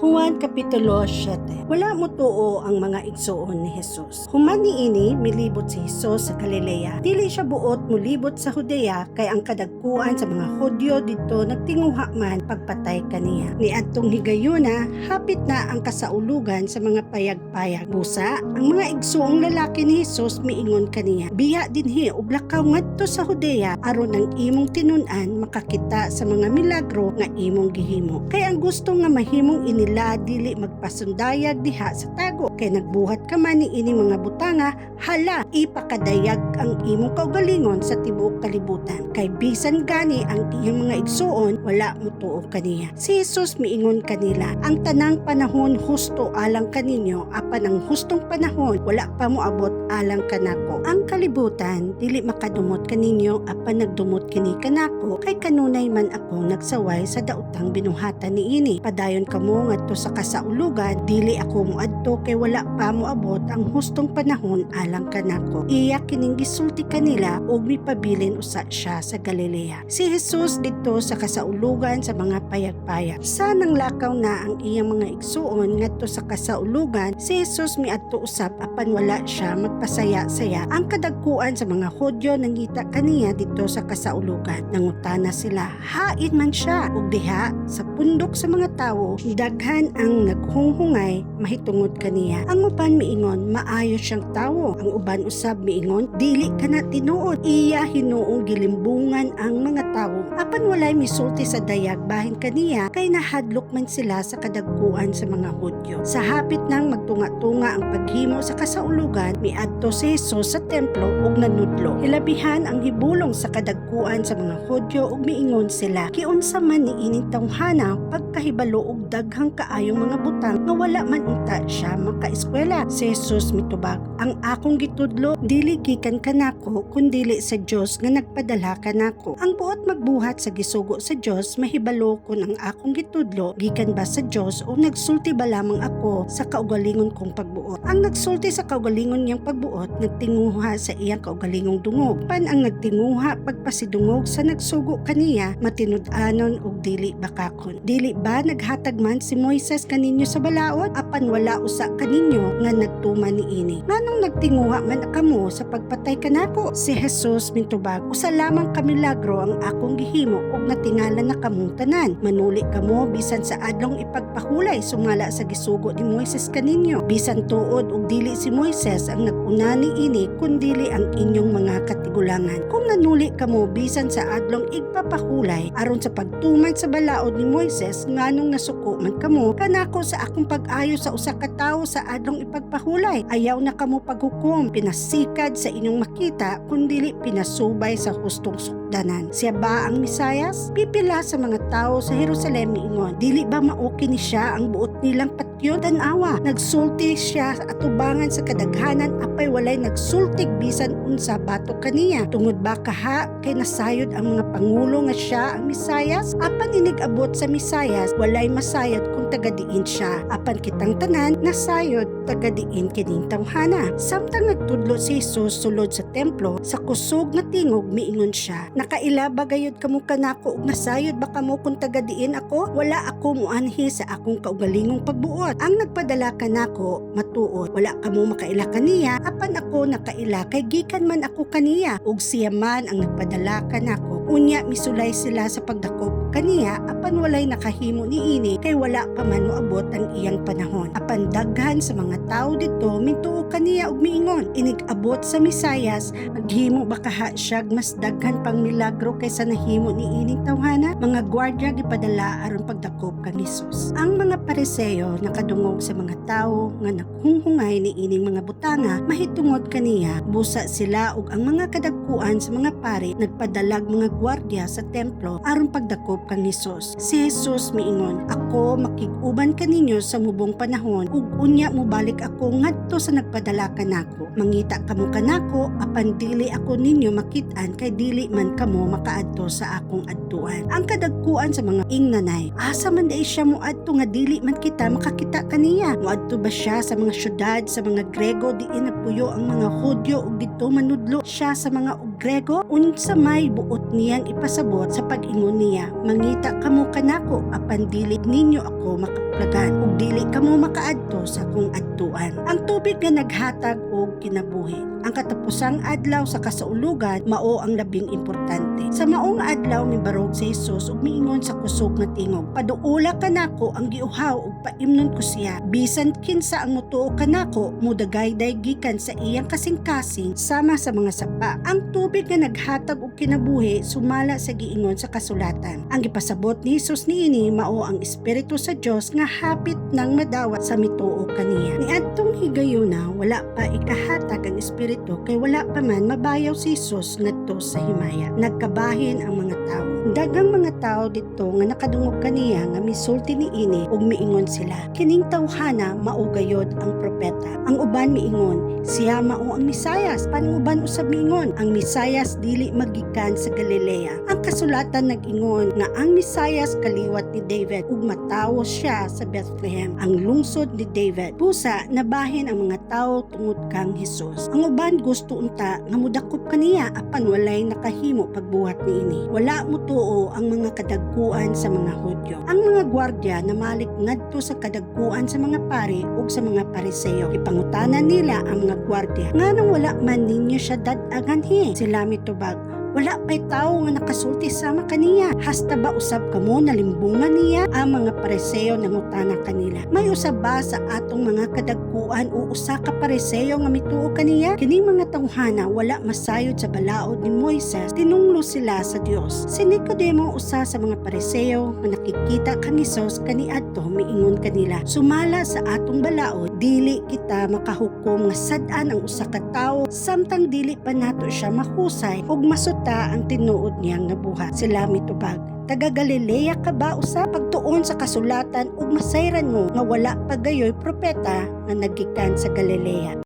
Juan Kapitulo 7. Wala motuo ang mga igsuon ni Jesus. Human niini, milibot si Jesus sa Galilea. Dili siya buot mulibot sa Judea kay ang kadagkuan sa mga Hudyo didto nagtinguha man pagpatay kaniya. Niadtong higayuna, hapit na ang kasaulugan sa mga payag-payag. Busa, ang mga igsuong lalaki ni Jesus miingon kaniya, "Biya dinhi ug lakaw ngadto sa Judea aron ang imong tinun-an makakita sa mga milagro nga imong gihimo. Kay ang gusto nga mahimong inila dili magpasundayag diha sa tago. Kay nagbuhat ka man ni ini mga butanga, hala, ipakadayag ang imong kaugalingon sa tibuok kalibutan." Kay bisan gani ang iyang mga igsuon wala motuo kaniya. Si Jesus miingon kanila, "Ang tanang panahon husto alang kaninyo, apan ang hustong panahon wala pa moabot alang kanako. Ang kalibutan dili makadumot kaninyo, apan nagdumot kini kanako kay kanunay man ako nagsaway sa daotang binuhatan niini. Padayon kamo ngadto sa kasaulugan, dili ako moadto kay wala pa moabot ang hustong panahon alang kanako." Iya kining gisulti kanila ug mipabilin usa siya sa Galilea. Si Jesus didto sa kasaulugan sa mga payag-payag. Sa nanglakaw na ang iyang mga igsuon ngadto sa kasaulugan, si Jesus miadto usab, apan wala siya magpasaya-saya. Ang kadagkuan sa mga Hudyo nangita kaniya didto sa kasaulugan. Nangutana sila, "Hain man siya?" Ug diha sa pundok sa mga tawo, daghan ang naghunghungay mahitungod kaniya. Ang uban miingon, "Maayo siyang tawo." Ang uban usab miingon, "Dili kana tinuod. Iya hinuong gilimbungan ang mga tawo." Apan walay misulti sa dayag bahin kaniya kay nahadlok man sila sa kadagkuan sa mga Hudyo. Sa hapit nang magtunga-tunga ang paghimo sa kasaulugan, miadto si Jesus sa templo ug nanudlo. Hilabihan ang hibulong sa kadagkuan sa mga Hudyo ug miingon sila, "Giunsa man ni ining tawhana pagkahibalo og daghang kaayong mga butang nga wala man unta siya makaeskwela?" Si Jesus mitubag, "Ang akong gitudlo dili gikan kanako kundili sa Dios nga nagpadala kanako. Ang buot magbuhat sa gisugo sa Dios mahibalo kon ang akong gitudlo gikan ba sa Dios o nagsulti ba lamang ako sa kaugalingon kong pagbuot. Ang nagsulti sa kaugalingon niyang pagbuot nagtinguha sa iyang kaugalingong dungog. Apan ang nagtinguha pagpasidungog sa nagsugo kaniya matinud-anon ug dili bakakon. Dili ba naghatag man si Moises kaninyo sa balaod? Apan wala usa kaninyo nga nagtuman niini. Nganong nagtinguha man kamo sa pagpatay kanako?" Si Jesus mintubag, "Usa lamang ka milagro ang akong gihimo ug natingala na kamong tanan. Manuli kamo bisan sa Adlong Ipagpahulay sumala sa gisugo ni Moises kaninyo. Bisan tuod ug dili si Moises ang nag-una niini kundili ang inyong mga katigulangan. Kung nanuli kamo bisan sa Adlong Igpapahulay aron sa pagtuman sa balaod ni Moises, nganong nasuko man kamo kanako sa akong pag-ayo sa usa ka tawo sa Adlong Ipagpahulay? Ayaw na kamo paghukom pinasikad sa inyong makita kundili pinasubay sa hustong sukdanan. Siya ba ang Mesayas?" Pipila sa mga tao sa Jerusalem miingon, "Dili ba mao kini siya ang buot nilang patyon? Tan-awa, nagsulti siya sa atubangan sa kadaghanan apay walay nagsultig bisan unsa batok kaniya. Tungod ba kaha kay nasayod ang mga pangulo nga siya ang Mesayas? Apan inig abot sa Mesayas, walay masayod kung taga-diin siya. Apan kitang tanan nasayod taga-diin kining tawhana." Samtang nagtudlo si Jesus sulod sa templo, sa kusog nga tingog miingon siya, "Nakaila ba gayud kamo kanako ug nasayod ba kamo kung taga-diin ako? Wala ako muanhi sa akong kaugalingong pagbuot. Ang nagpadala kanako matuod. Wala kamo makaila kaniya, apan ako nakaila kay gikan man ako kaniya ug siya man ang nagpadala kanako." Unya misulay sila sa pagdakop kaniya, apan walay nakahimo niini kay wala pa man moabot ang iyang panahon. Apan daghan sa mga tao didto mituo kaniya ug miingon, "Inig abot sa Mesayas, maghimo ba kaha siya mas daghan pang milagro kaysa nahimo ni ining tawhana?" Mga gwardya gipadala aron pagdakop kang Hesus. Ang mga Pariseo nakadungog sa mga tawo nga naghunghungay ni ining mga butanga mahitungod kaniya. Busa sila ug ang mga kadagkuan sa mga pari nagpadalag mga gwardya sa templo aron pagdakop kang Hesus. Si Jesus miingon, "Ako makig-uban kaninyo sa mubong panahon ug unya mobalik ako ngadto sa nagpadala kanako. Mangita kamo kanako, apan dili ako ninyo makit-an kay dili man kamo makaadto sa akong adtuan." Ang kadagkuan sa mga ingnanay, "Asa man diay siya moadto nga dili man kita makakita kaniya? Moadto ba siya sa mga syudad sa mga Grego diin nagpuyo ang mga Hudyo ug didto manudlo siya sa mga Grego? Unsa may buot niyang ipasabot sa pag-ingon niya, "Mangita kamo kanako apan dili ninyo ako makaplagan ug dili kamo makaadto sa akong adtuan"? Ang tubig nga naghatag og kinabuhi. Ang katapusang adlaw sa kasaulugan mao ang labing importante. Sa maong adlaw, mibarog si Jesus ug miingon sa kusog nga tingog, "Paduola kanako ang giuhaw ug paimnon ko siya. Bisan kinsa ang mutuo kanako, mudagayday gikan sa iyang kasing-kasing sama sa mga sapa ang tubig nga naghatag og kinabuhi, sumala sa giingon sa kasulatan." Ang gipasabot ni Jesus niini mao ang Espiritu sa Dios nga hapit nang madawat sa mituo kaniya. Niadtong higayuna, wala pa ikahatag ang Espiritu kay wala pa man mabayaw si Jesus ngadto sa himaya. Nagkabahin ang mga tawo. Daghang mga tao didto nga nakadungog kaniya nga misulti niini ug miingon sila, "Kining tawhana mao gayod ang propeta." Ang uban miingon, "Siya mao ang Mesayas." Apan ang uban usab miingon, "Ang Mesayas dili magikan sa Galilea. Ang kasulatan nag-ingon nga ang Mesayas kaliwat ni David ug matawo siya sa Bethlehem, ang lungsod ni David." Busa nabahin ang mga tao tungod kang Jesus. Ang uban gusto unta nga mudakop kaniya apan walay nakahimo pagbuhat niini. Wala motuo ang mga kadagkuan sa mga Hudyo. Ang mga gwardiya namalik ngadto sa kadagkuan sa mga pari ug sa mga Pariseo. Gipangutana nila ang mga gwardiya, "Nganong wala man ninyo siya dad-a nganhi?" Sila mitubag, "Wala pa'y tao nga nakasulti sama kaniya. Hasta ba usab kamo nalimbungan niya?" Ang mga Pariseo nangutana kanila, "May usab ba sa atong mga kadagkuan o usa ka Pariseo nga mituo kaniya? Kining mga tawhana wala masayod sa balaod ni Moises, tinunglo sila sa Dios." Si Nicodemo, usa sa mga Pariseo nga nakikita kang Hesus kaniadto, miingon kanila, "Sumala sa atong balaod, dili kita makahukom nga sad-an ang usa ka tawo samtang dili pa nato siya mahusay ug masuta ang tinuod niyang nabuhat." Sila mitubag, "Taga Galilea ka ba usa? Pagtuon sa kasulatan ug masayran mo nga wala pa gayoy propeta nga nagikan sa Galilea."